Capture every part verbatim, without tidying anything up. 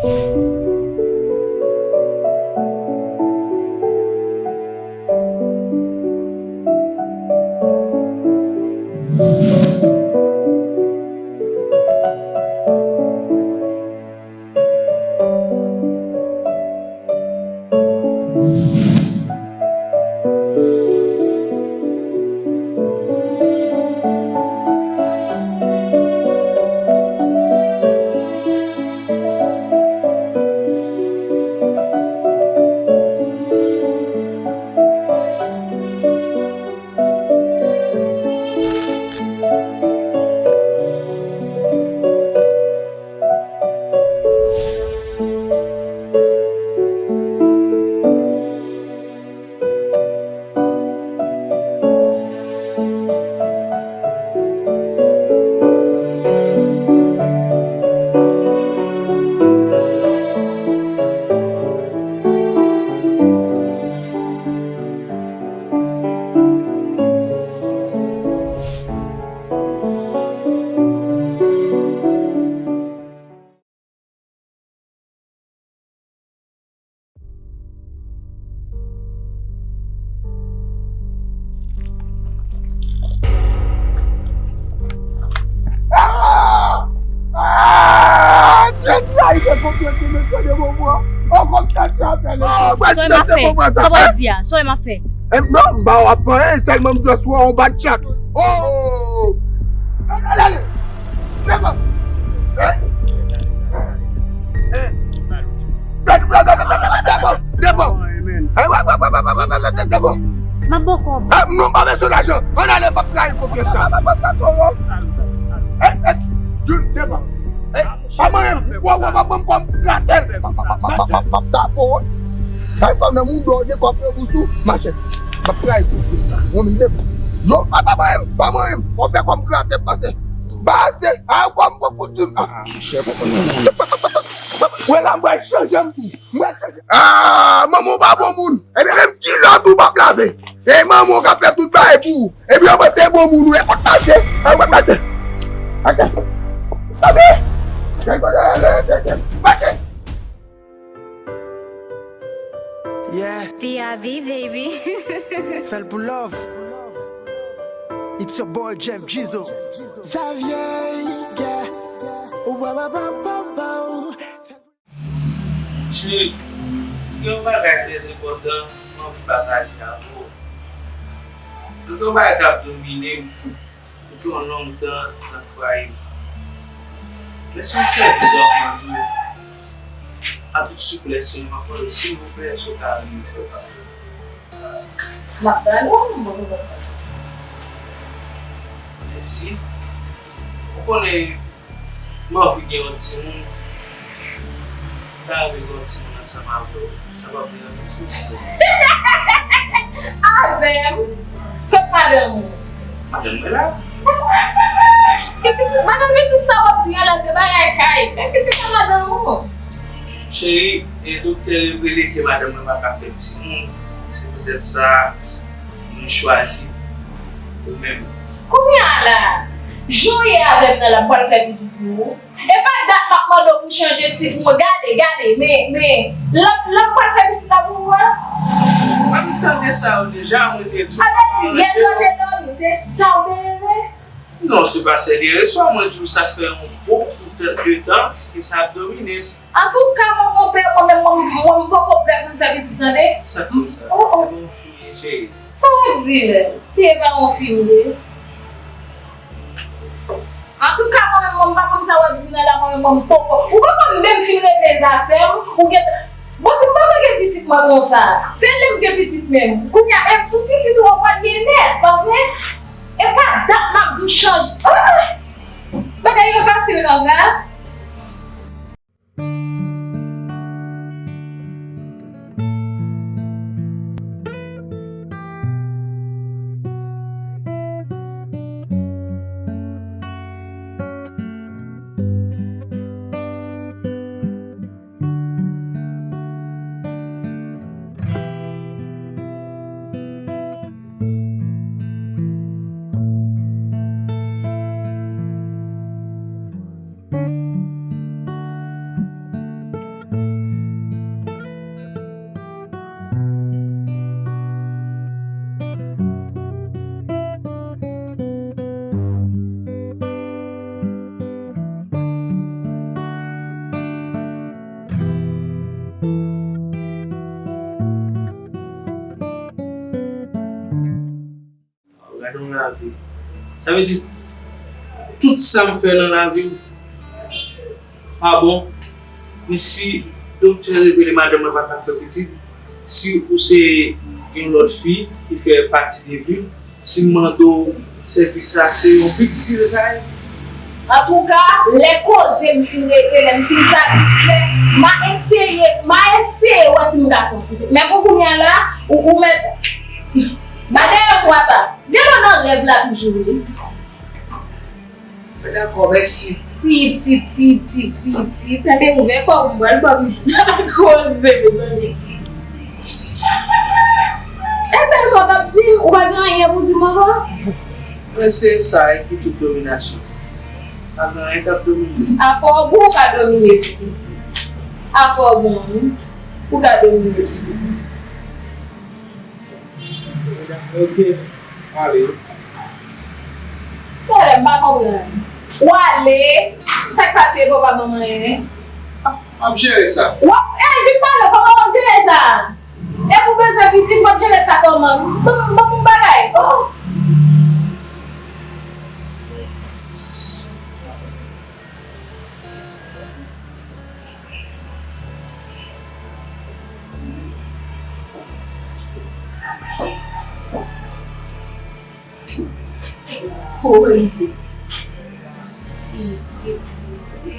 Ah! Ah! Tèt la, li fè konprann ke mesye de bon mwa. Oh, kòm tèt sa fè le. Oh, frè, ti mesye bon mwa sa. Sa w ap di a? Sa w ap fè? Eh, non, m pa w ap anyen, sèlman m just wè yon bat chat. Oh! Ale, ale, ale. Devan. Eh? Eh? Devan, devan. Eh, wè, wè, wè, devan. M ap ba w kòb. Eh, non, m pa bezwen lajan. Ann ale, m p ap trayi konfyans sa. Eh, eh, Jun, devan. Eh, pa manyen m. Wè, wè, wè, wè, m kòm gratèl. M ap tape w, wi. Sa e kòm nan moun dò, gen kòb nan bous ou, machè. M ap trayi konfyans sa. Mwen menm devan. Yo, pa, pa manyen m, pa manyen m. Wè, fè kòm gratèl, pase. Pase. A, kòm pran kout di m. Ah, chè, papa. Wè la, m pral chanje m tou. M pral chanje. Ah, manman w pa bon moun. Epi menm kilòt ou p ap lave. E manman w k ap fè tout bagay pou ou. Epi yo panse bon moun ou. Ekout mache. Ekout mache. Mache. Mache. Mache. Yeah. P I V, baby. Fè l pou love. It's your boy Jeff Jizo. Xavier, yeah. Wow, wow, wow, wow, wow. Cheri, gen yon bagay trè enpòtan m anvi pataje avè w. Gen yon bagay k ap domine m depi yon long tan nan fwaye m. Men se yon sèvis m ap mande w. Ak tout souplès mwen, m ap mande w, silvouplè, èske w ka vini fè l pa m? M ap ba nou, m ap ba nou. Mèsi. Ou konnen, m anvi gen yon timoun. M ta renmen gen yon timoun ansanm avè w. Sa p ap deranje w? Avè m? Kot madanm ou? Madanm mwen la. Pitit, madanm pitit sa w ap di a la, se bagay kay. Fè pitit sa madanm ou. Cheri, e doktè rele ke madanm mwen pa ka fè timoun. Se poutèt sa, nou chwazi ou menm. Kounye a la, jan w ye avè m nan la, m pral fè pitit pou ou. E pa dat m ap mande w pou chanje sit mwen. Gade, gade, men, men, lòt, lòt pral fè pitit la pou ou a. Mwen m tande sa yo deja, mwen te di w. Yè swa w te dòmi, se sa w te rele? Non, se pa sèl yè swa, mwen di w sa fè yon bon bout de tan ke sa ap domine m. Antouka, manman pè, mwen menm, mwen, mwen m poko prè pou m fè pitit, tande. Sa k fè sa? Oh, oh. Yon fi, cheri. Sa w ap di la? Si e pa yon fi m ye. Antouka, mwen menm, mwen m pa konn sa w ap di nan la, mwen menm, mwen m poko. Ou poko menm fin regle zafè m, ou gen. Bon, si m poko gen pitit mwen konsa, se lè m gen pitit menm. Kounye a, e sou pitit ou w ap gen nèt, pa vre? E pa dat m ap di w chanje. Ah! Bagay yo fasil konsa. nan lavi. Sa vle di, tout sa m fè nan lavi m pa bon. Men si doktè revele madanm mwen pa ka fè pitit, si ou se yon lòt fi ki fè pati de vi m, si m mande w sèvis sa, se yon big deal sa ye. Antouka, lè koze m fin regle, lè m fin satisfè, m a eseye, m a eseye wè si m ka fè yon pitit. Men pou kounye a la, ou, ou mèt ba dèyè w twa ta. Gen lè w nan rèv la toujou wi. Mwen dakò, mèsi. Pitit, pitit, pitit. Enben, ouvè kò w, m pral ba w pitit. Koze, mezanmi. E sèl sa w t ap di m, ou pa gen anyen pou di m ankò? Mwen se sa, e ki tout dominasyon. Pa gen anyen k ap domine. Afò w bon ou ka domine pitit. Afò w bon, wi. Ou ka domine pitit. Ok, ale. Talè, m pa konprann. W ale, sa k pase, papa manman an? M ap jere sa. W ap, ey, vin pale, kòman w ap jere sa? Epi w bezwen pitit, w ap jere sa kòman? Ban m, ban m yon bagay. Oh. Poze. Piti, piti.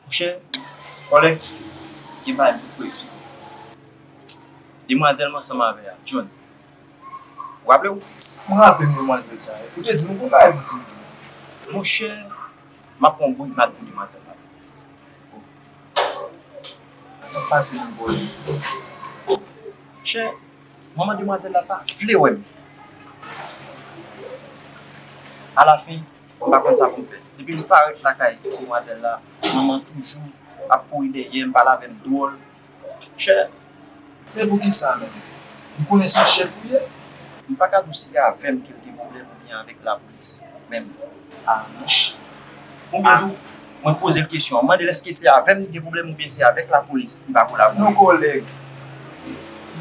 Monchè, kòlèg, gen bagay m fout kwè tou. Demwazèl m ansanm avè a, John. Ou raple w? M raple m demwazèl sa. Ou te di m yon bagay pou di m tou. Monchè, m ap pran yon bout m al pou demwazèl la. Sa k pase menm, bòy? Monchè, manman demwazèl la pa vle wè m. Alafen, m pa konn sa pou m fè. Depi m parèt lakay demwazèl la, manman toujou ap kouri dèyè m, pale avè m dwòl. Monchè. Men poukisa menm? Li konnen se yon chèf ou ye? M pa ka di w se avè m ke l gen pwoblèm oubyen avèk lapolis menm. Ah non. Konbyen jou mwen poze l kesyon an, m mande l èske se avè m li gen pwoblèm oubyen se avèk lapolis li pa kolabore? Non, kòlèg.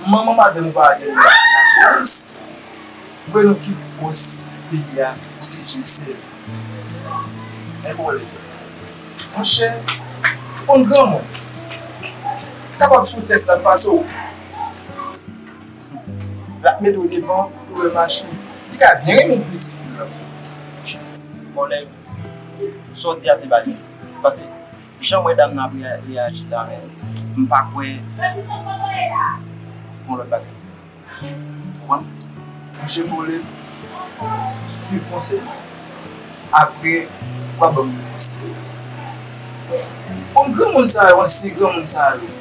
Manman madanm ou pa gen lapolis. Ou konnen ki fòs peyi a pwoteje sèl li. Men kòlèg. Monchè, konn granmoun. Kapab sou tès l ap pase w. L ap mete w devan pou wè mach ou. Li ka byen renmen pitit fi l la. Kòlèg, sa w di a se bagay. Paske jan m wè dam nan ap reya- reyaji la menm, m pa kwè gon lòt bagay. Ou konprann? Monchè Pole, swiv konsèy mwen. Apre, w a ban m yon konsèy. Konn granmoun sa yo, ansyen granmoun sa yo.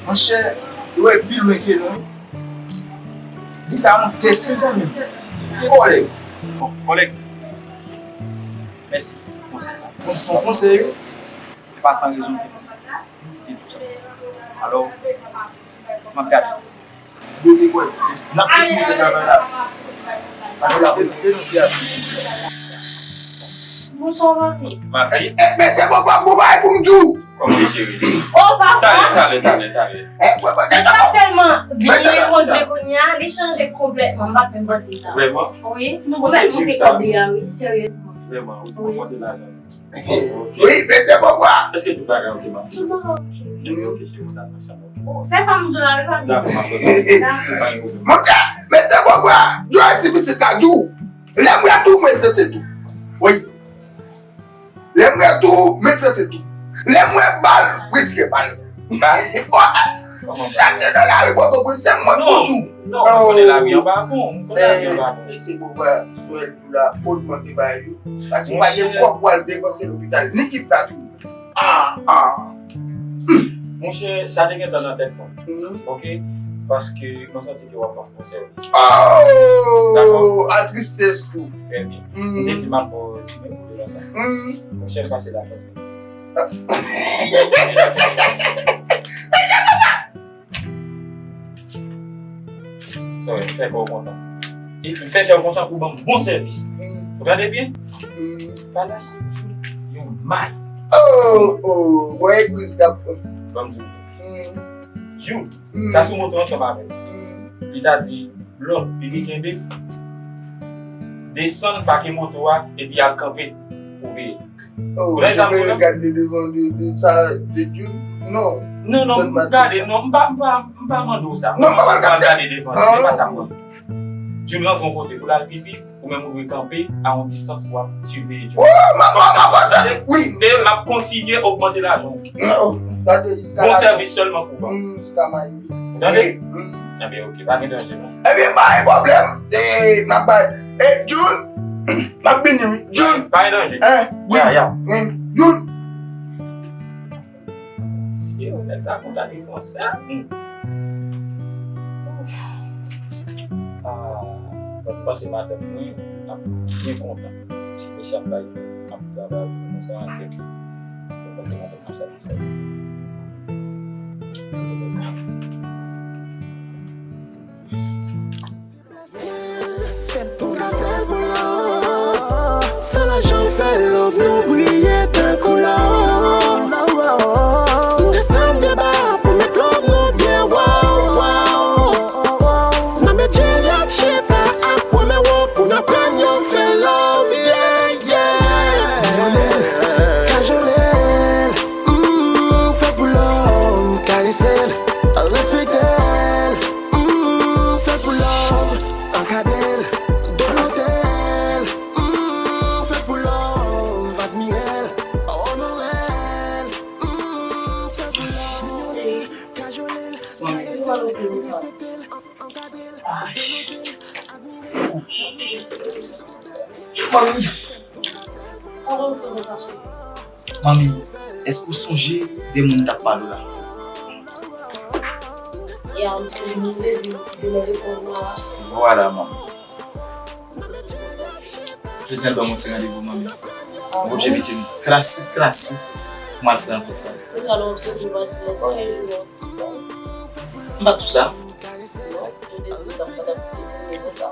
Monchè, Yo wè pi lwen ke nou. Li ka monte, se zanmi m. Kòlèg. Bon, kòlèg. Mèsi pou konsèy la. Bon, se yon konsèy, wi. Se pa san rezon ke m te di w sa. Alò, m ap gade. Yo te kwè. N ap kontinye fè travay la. Pase la pou nou denonse a. Bonswa, papi. Ma fille. Eh, eh, men se bon, bon, bon, bagay pou m di w. Kòman cheri? Oh, papa. Talè, talè, talè, talè. Eh, wè, wè, men sa tèlman byen, Bondye, kounye a, li chanje konplètman. M pa t menm panse sa. Vrèman? Wi. Ou mèt monte kòb li a, wi, seryezman. Vrèman, ou te konpòte lajan. Wi, mete bon bwa. Èske tout bagay oke, ma fille? Tout bagay oke. Ebyen, oke, cheri, mwen ta pran chanm, oke. Fè sa m di w la, wi, papi. Dakò, ma fille. Dakò. Pa gen pwoblèm. Monchè, mete bon bwa. Joel ti pitit la di w. Lè m wè tou, mwen sete tou. Wi. Lè m wè tou, mete sete tou. Lè m wè bal, retire bal. Bal? Sa k te nan lari Pòtoprens, se mwen k pou di w. Non, non, m konnen lari an pa bon, m konnen lari an pa bon. E se bon, bwa, Joel. Pou la ogmante bagay yo. Paske w pa gen kòb pou al depanse lopital, ni kidnapin. Ah, ah. Monchè, sa te gentan nan tèt mwen. Oke? Paske mwen santi ke w ap ban m bon sèvis. Oh! Dakò? A tristès tou. Trè byen. M te di m ap ba w ti men pou de la sa. Monchè, m pase la fèt. Sa wè, m fè kè w kontan. E m fè kè w kontan pou ban m bon sèvis. Ou tande byen? Pa lache Jul yon may. Oh, oh, bon, egois k ap fè. Ban m di w. Jul ta sou moto ansanm avè m. Li ta di, lòt, pipi kenbe, desann pake moto a, epi al kanpe pou veye. Oh, je me regarde le devant de, de sa, de June. Non. Non, non, m gade, non, m pa, m pa, m pa mande w sa. Non, m pa pral gade devan, se pa sa m mande. June rantre yon kote pou l al pipi, ou menm ou dwe kanpe a yon distans pou w ap siveye June. Oh, maman, maman, sa, wi. E m ap kontinye ogmante lajan w. Non, gade, bon sèvis sèlman pou ban. Ou tande? Ebyen, oke, pa gen danje, non. Ebyen, pa gen pwoblèm. E, m ap bay. E, June, m ap vini, wi. June. Pa gen danje. Hein? Wi. Ya, ya. June. Si yo nèg sa konn gade fransè. Ah, mwen panse madanm mwen ap byen kontan. Si mesye ap bay, ap travay konsa, se ke mwen panse madanm ap satisfè. Fèt pou n ka fè pou love. San lajan fè love nou briye tankou lò. Desann byen ba pou met love nou byen wo, wo. N a met Juliet chita ak Romeo pou n aprann yo fè love, yeah, yeah. Lyonel, kajole l, mm, fè pou love, karese l, respekte l. Mm, fè pou love, ankadre l, domote l. Mm, fè pou love, admire l, onore l. Mm, fè pou love, kajole l, karese l, respekte l, ankadre l, domote l. Manmi. Sa w ap fè konsa, cheri? Manmi, èske w sonje de moun m t ap pale w la? Ya, m sonje moun m te di w ki te nan lekòl la. Vwala, manmi. Jodi a, l ban m yon ti randevou, manmi. Ah bon? Yon objektif klasik, klasik, pou m al fè rankontre avè l. Kounye a, lè w ap soti, w pa di m ankò, yon jou w ap di sa. M pa t di w sa. Non, si w te di m sa, m pa t ap vin konsa.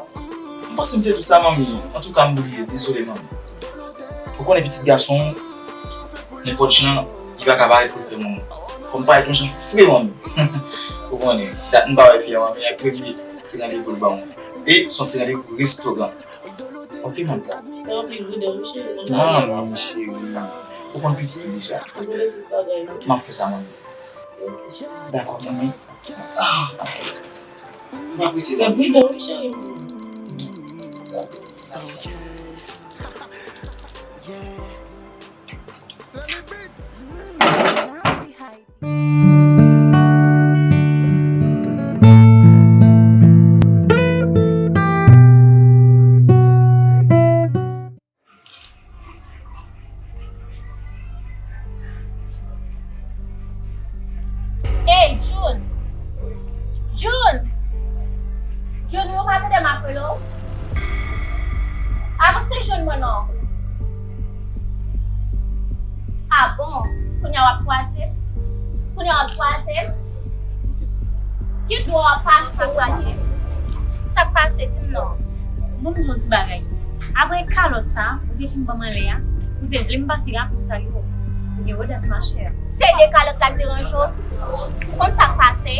M panse m te di w sa, manmi. Antouka, m bliye. Dezole, manmi. Ou konnen pitit gason, nenpòt jan, li pa ka parèt pou l fè moun. Fò m parèt yon jan fre, manmi. Ou konnen, dat m pa wè fi a, manmi, a premye ti randevou l ban mwen. E se yon ti randevou restoran. Ok, manmi. Fè anpil pridan, wi, cheri. Manmi, cheri. Ou konn pitit ou deja. M ap fè sa, manmi. Dakò, manmi. Ah. M ap retire. Fè pridan, wi, cheri. Hey, June! Te jwenn mwen non. Ah bon? Kounye a w ap kwaze? Kounye a w ap kwaze? Ki dwa w ap pase w ale? Sa k pase? Di m non. Bon, m di w ti bagay. Apre kalòt sa, ou te fin ban m anlè a, ou te vle m pase la pou m salye w. Ou gen odas, machè. Se de kalòt la k deranje w? Ou konn sa k pase?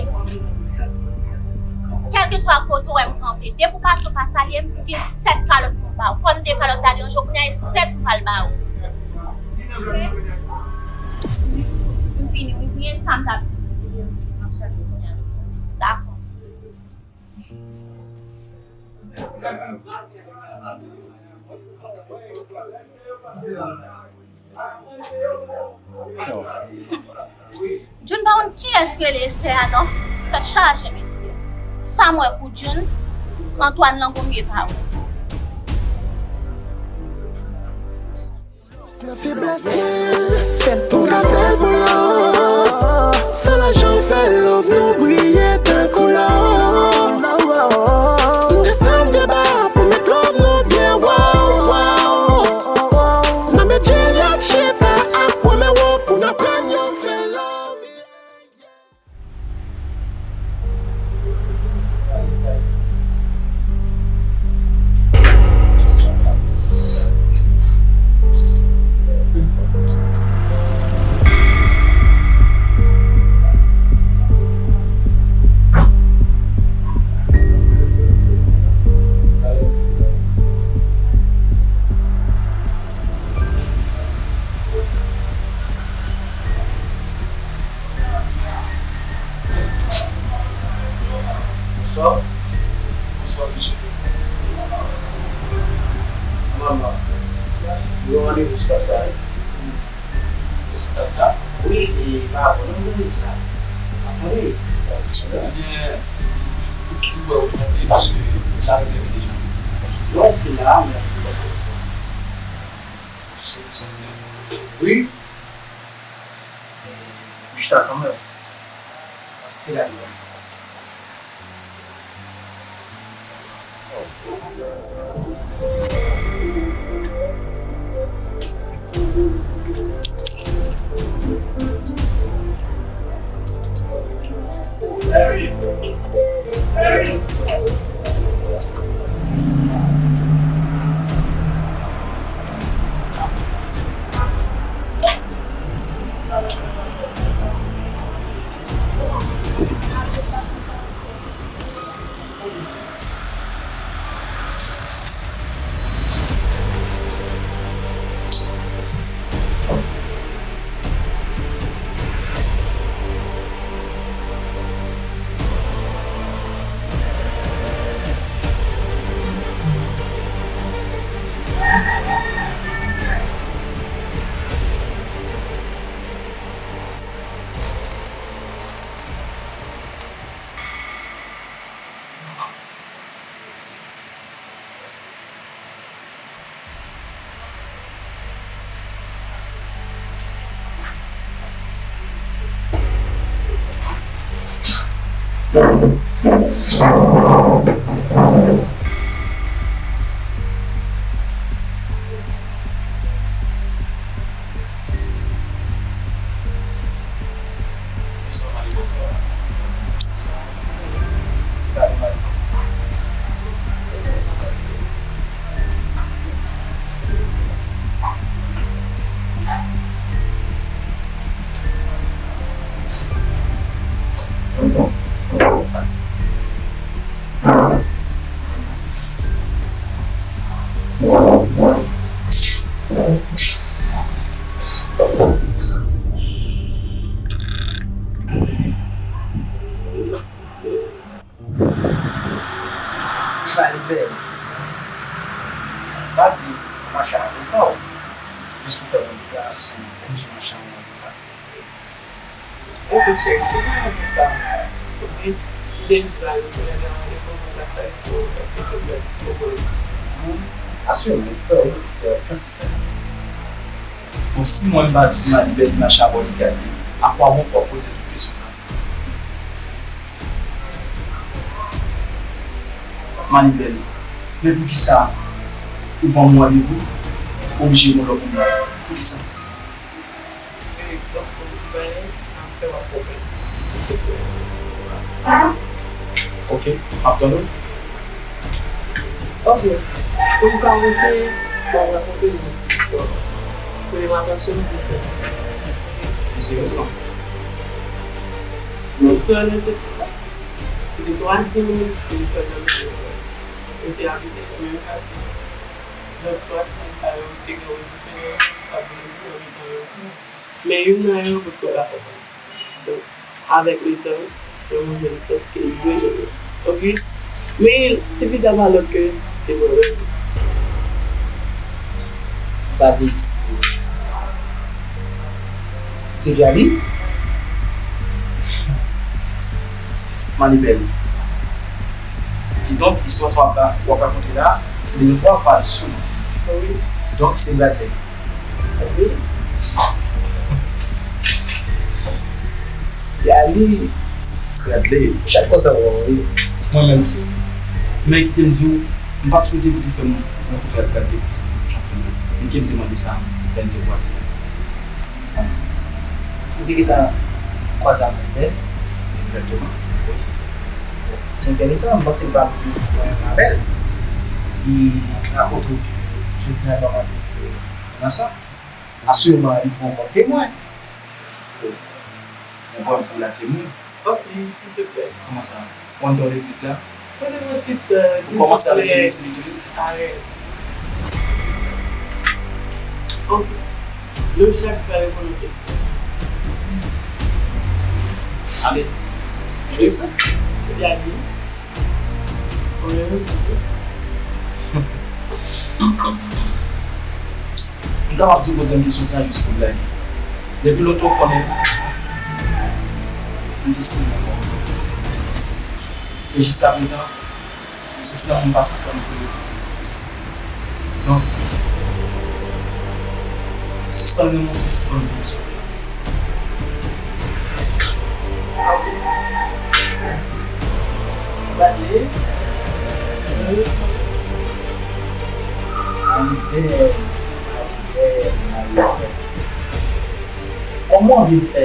Kèlkeswa kote w wè m kanpe, depi w pase w pa salye m, gen sèt kalòt pou m ba w. Kòm de kalòt la deranje w, kounye a e sèt m pral ba ou. M fini, wi, wi, e sa m t ap di. M ap salye w kounye a. Dakò. Jun pa konn kiyès ki rele Esther a non. Tèt chaje mesye. Sa m wè pou Jun, Antoine lan gon vye pawòl. Nan feblès mwen, fè l pou m ka fè l pou lòt. San lajan fè love nou briye tankou lò. M desann deba pou met love nou byen wo, wo. Nan met Juliet chita ak Romeo pou n aprann yo fè love. Bonswa. Bonswa, mesye. Kòman w ye? Yon randevou sou tab sa, wi. Sou tab sa? Wi, e pa avan, non, m randevou sa. Avan, wi, sa. Ebyen, m wè ou twonpe, paske m ta rezève deja. Non, m fin la, men. Wi. Chita kanmenm. Se la li ye. Sa li bèl. Pa di mache avoka w jis pou fè yon deklarasyon, fè mache an avoka. Oke, cheri, se pa yon avoka. Oke? M te jis ba yo pou lè de randevou pou m ta fè pou èk se tout bèl. Oke. Asire m, frè, ti frè, santi sa. Bon, si mwen m pa di Manibèl li mache a bòdgad li, akwabon w ap poze tout kesyon sa? Manibèl, men poukisa? Ou ban m randevou, ou oblije yon lòt moun la. Poukisa? E, donk, fò m di bagay, apre w ap konprann. Ok, m ap tann ou. Ok, pou m kòmanse, m ap rakonte nou yon ti istwa. Prete m atansyon pou m tande. Enteresan. Istwa a se konsa. Se te twa timoun ki te fèt nan menm lekòl. Yo te abite sou menm katye. Donk, twa timoun sa yo te gen wòl diferan, t ap grandi nan mitan yo. Men youn nan yo pot ko ka konprann. Donk, avèk letan, yo montre l sans ke li dwe jwenn li. Ok? Men, tifi sa pa lòt ke se mwen menm. Sa vle di, se Vialy? Manivèl. Kidonk, istwa sa w ap, w ap rakonte la, se de nou twa w ap pale sou mwen. Wi. Donk, se Bradley. Wi. Vialy. Bradley. Chak kontan wè w, wi. Mwen menm tou. Men kite m di w, m pa t swete pou te fè m rankontre ak Bradley konsa, jan fè m nan. Men ke m te mande sa, lè n te kwaze a. Ou te gentan kwaze avèk Bèl? Egzakteman, wi. Se enteresan, m panse l pa menm avè l. Li rakonte w ke jodi a l ba w randevou nan sa. Asireman, li pran w kòm temwen. Oh. Mwen pa wè m sanble ak temwen. Ok, silteplè. Kòman sa? Ou anndan legliz la? Poze m yon ti, euh, silteplè. Ou kòmanse avèk yon mesye li tou? Arèt. Ok. Nou chak pral reponn yon kesyon. Ale. Enteresan. Gade. Ou renmen m? M kapab di w poze m kesyon sa jis pou blage. Depi lontan w konnen m te still nan kò w. E jiskaprezan, sispann m pa sispann konnen. Donk, sispann renmen w, se sispann viv sou tè sa. Ok. Mèsi. Bradley. Alibè, Alibè, Alibè. Kòm w anvi m fè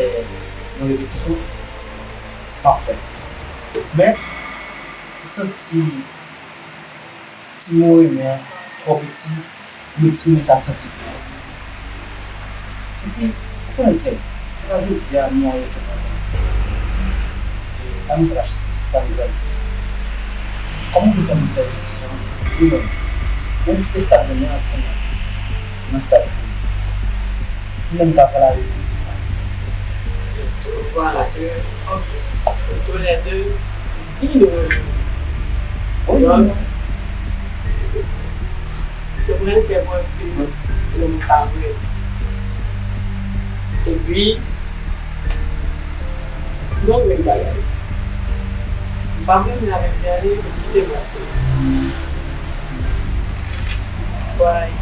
yon repetisyon, m ap fè. Men, m santi ti mo renmen an twò piti, m eksprime sa m santi pou ou. Epi, ou konnen, frè, se pa jodi a nou an yo tou kontan. E pa nou fè lach sispann grandi. Kòman pou fè m fè sa? Ou menm, menm estad renmen an konnen nan stad fou. Ou menm ka pale avèk li. Voilà, euh, ok. Tous les deux, di nou renmen. Wi. Donk, nou pral fè prèv ke lanmou pa vrè. Epi, nou renmen bagay. M pa renmen avèk Vialy, m kite m ap fè. Bye.